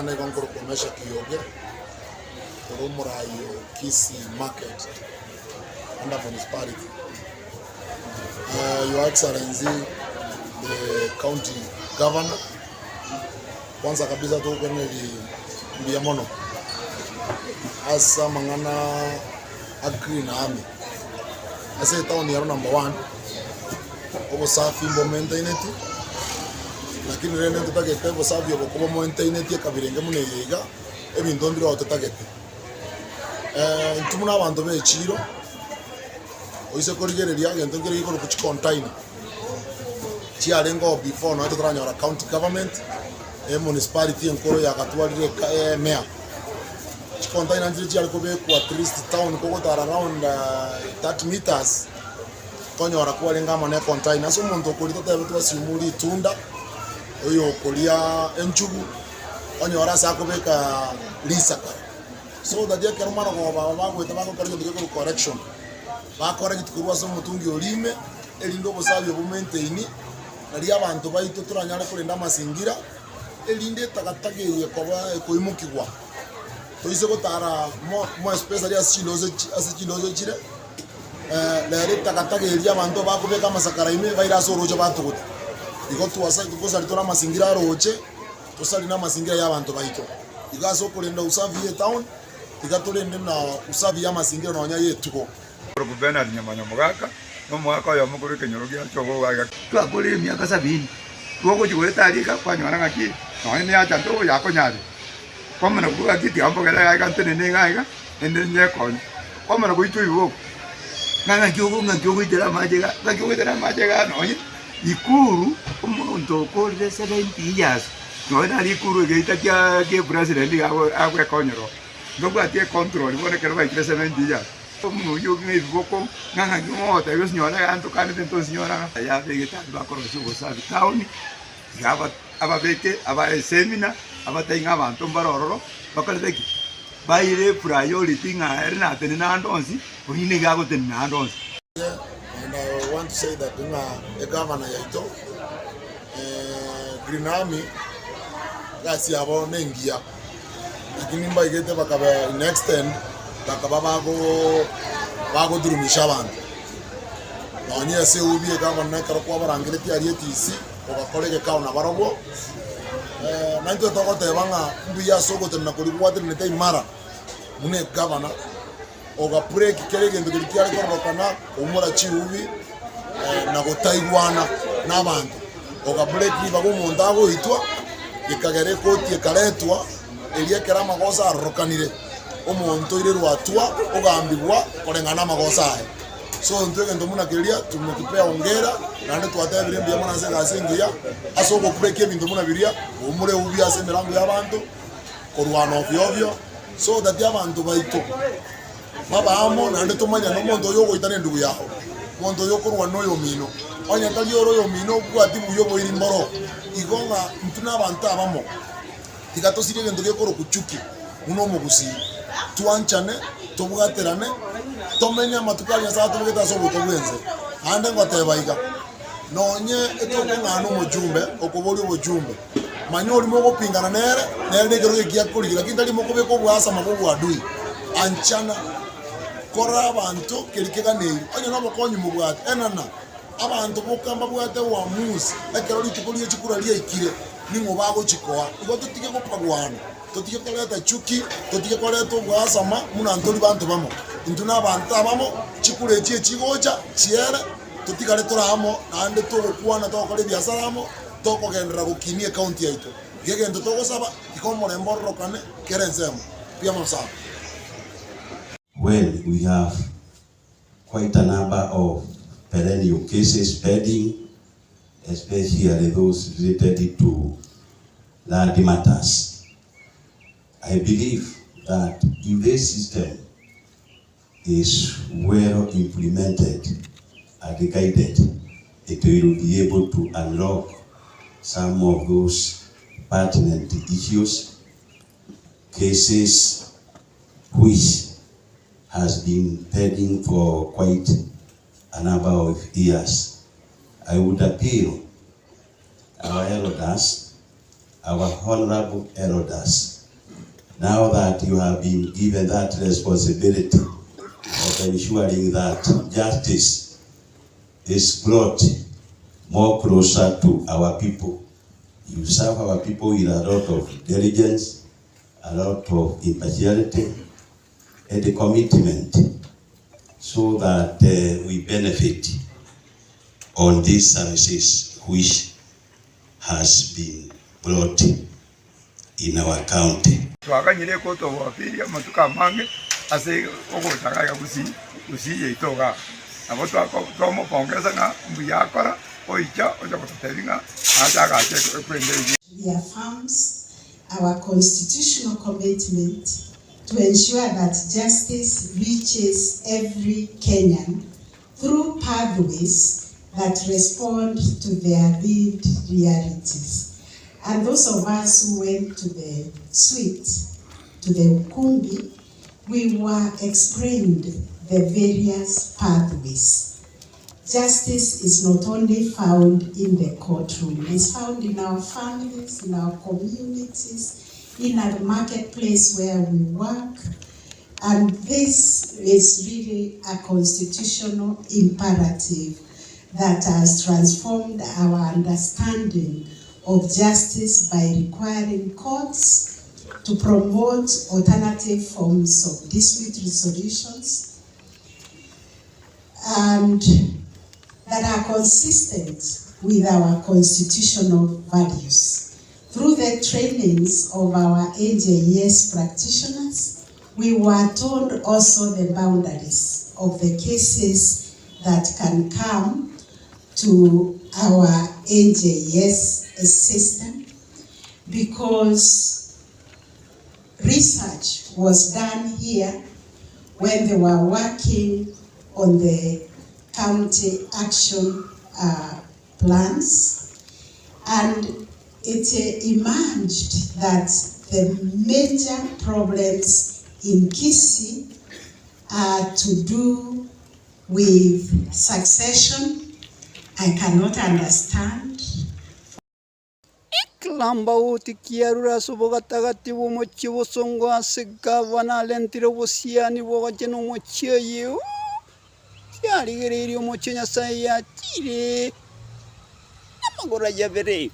nigo nkorokwa Meshack Oyoge, korwa omorai o Kisii Market under Municipality. Your Excellency the County Governor, kwanza kabisa togokoiraneria mbuya mono ase amang'ana a Green Army. Ase etown ero number one, obosafi mbomaintaineti, lakini rende ntotagete obosafi obo kobomaintaineti ekabira enge buna eye iga, ebinto mbire oo totagete. Intwe buna abanto ba echiro, oise korigereria egento nkere gekorokwa chicontainer, chiarenge oo before nonye totaranyora county government, emunicipality enkoro yagatwarire eka emea. Chicontainer nchire chiare kobekwa at least town kogotara around 30 meters tonyora kwarenge amo na econtainer. Ase omonto okoria totebe twasiumwa ritunda, oyo okoria enchugu, onyore ase akobeka risakara. So that ekero marogoba aba bagoeta bagokora egento gekorwa correction, bacorrect korwa ase omotungi oria ime, erinde obosabi obo maintain, nario abanto baito toranyare korenda amasingira. erinde etagataga eye ekoba ekoimokigwa, toise gotara mo more especially ase chindoche chi ase chindoche chire, rero etagataga eria abanto bakobeka amasakara ime baire ase oroche batuguta. Igo twasa gosari tore amasingira aroche, tosari na amasingira ya abanto baito. Igo ase okorenda usafi ya etown, tiga torende na usafi ya amasingira nonya ya etugo. Korokwa Bernard Nyamanya omogaka, na omogaka oyomo korwa ekenyoro gia Chogogo iga. Twakorire emiaka sabini, twagochia goeta aria iga, kwanyora ng'aki nonya neacha ntogo yakonyarire. Kwamana kobua gaki tiga mbogere iga iga ntenene iga iga, naende nyekonye. Kwamana goitwa iboko, ng'a ng'aki ogo ng'aki ogoitera amache iga, ng'aki ogoitera amache iga nonye Ikuru, omonto okorire 70 years, nonye nare Ikuru egeita kia kia epresident iga ago agwekonyera oo. Ntobwati econtrol bono ekero baikire 70 years. Omong'ina oyio ng'a ebiboko, ng'a ng'aki mogotebia osinyore iga ntokanete ntosinyora iga. Ayabegete abwo bakorosia obosafi town, iga aba ababeke abae esemina, abatebie ng'a abanto mbare ororo, bakorete ki? Baire epriority ng'a ere natenene ande onsi, oyio nigo agotenena ande onsi. And I want to say that ng'a egavana yaito Green Army egasi yabo nengiya. Lakini mbaigete bakaba in extent bakaba bago bagodurumisha abanto. Nonye ase eubi egavana ekero kwabarangeretie aria etisi ogakora egekao nabarobwo, naintwe togoteba ng'a mbuya ase ogotenena koria gwatenenete imara buna egavana, oga break kera egento keria kiare kororokana koumora chiubi na gotaigwana na abanto. Oga break ribaga omonto agoitwa, gekagera ekoti ekaretwa, eria ekero amagoso arorokanire, omonto oirerwe atwa ogambigwa koreng'ana na amagoso aye. So intwe egento buna keria tumekipea hongera, naende twatebire mbuya mono ase egasi engiya, ase ogo break ebinto buna biria, oumore eubi ase emerango ya abanto, korwana ovyo ovyo, so that abanto baito babe amo naende tomanyane omonto oyo ogoita nendugu yao, omonto oyo okorwana noyomino, onye tari ore oyomino obwati buya oboiri mboro. Igo ng'a intwe nabanto abamo, tiga tosirie egento gekorokwa chuki buna omogusii, twanchane, tobwaterane, tomenye amatuko aria Nyasae atobegete ase oboiko bw'ense. Naende ngoteba iga, nonye etokong'ana omochumbe, okoboria obochumbe. Manya oria mogopingana nere, nere nekerogo ekiya akorigia, lakini tari mokobeka oboasama bw'oboadui. Anchana, kora abanto keria keganeiri. Onye nobokonyi mobwate, enana. Abanto boka mbabwate uamuzi ekero rituko rie chikura riaikire, ning'o bagochikoa. Igo totige gopagwana, totige koreta chuki, totige koreta oboasama buna ntori banto bamo. Intwe nabanto abamo, chikura echi echigocha chiere, totigare tore amo, naende togokwana togokora ebiasara amo. Tokogenderera gokinia ekaunti yaito. Iga egento togosaba, tiga omorembe ororokane kera ensemo. Mbuya mono sana. Well we have quite a number of perennial cases pending especially those related to land matters. I believe that if this system is well implemented and guided, it will be able to unlock some of those pertinent issues, cases which has been pending for quite a number of years. I would appeal our elders, our honorable elders, Now that you have been given that responsibility of ensuring that justice is brought more closer to our people, you serve our people with a lot of diligence, a lot of impartiality and commitment so that we benefit on these services which has been brought in our county. Twaganyire ekoti obwapili amatuko amange ase ogocha iga iga gusii gusii yaito igaa. Nabo twamopongesa ng'a mbuya akora oicha ocha gototebia ng'a nache agache ekwende eyio. Reaffirms our constitutional commitment to ensure that justice reaches every Kenyan through pathways that respond to their lived realities. And those of us who went to the suite, to the ukumbi, we were explained the various pathways. Justice is not only found in the courtroom, it's found in our families, in our communities, in our marketplace where we work. And this is really a constitutional imperative that has transformed our understanding of justice by requiring courts to promote alternative forms of dispute resolutions and that are consistent with our constitutional values. Through the trainings of our AJS practitioners, we were told also the boundaries of the cases that can come to our NJS system because research was done here when they were working on the county action uh, plans and it emerged that the major problems in Kisii are to do with succession. I cannot understand. Ekelambauti kiarure ase obogatagati bw'omochie bosongo ase gavana arentire obosiani bw'ogochena omochie oyio, kiarigereirie omochie o Nyasae yachire namagoro ay'abere.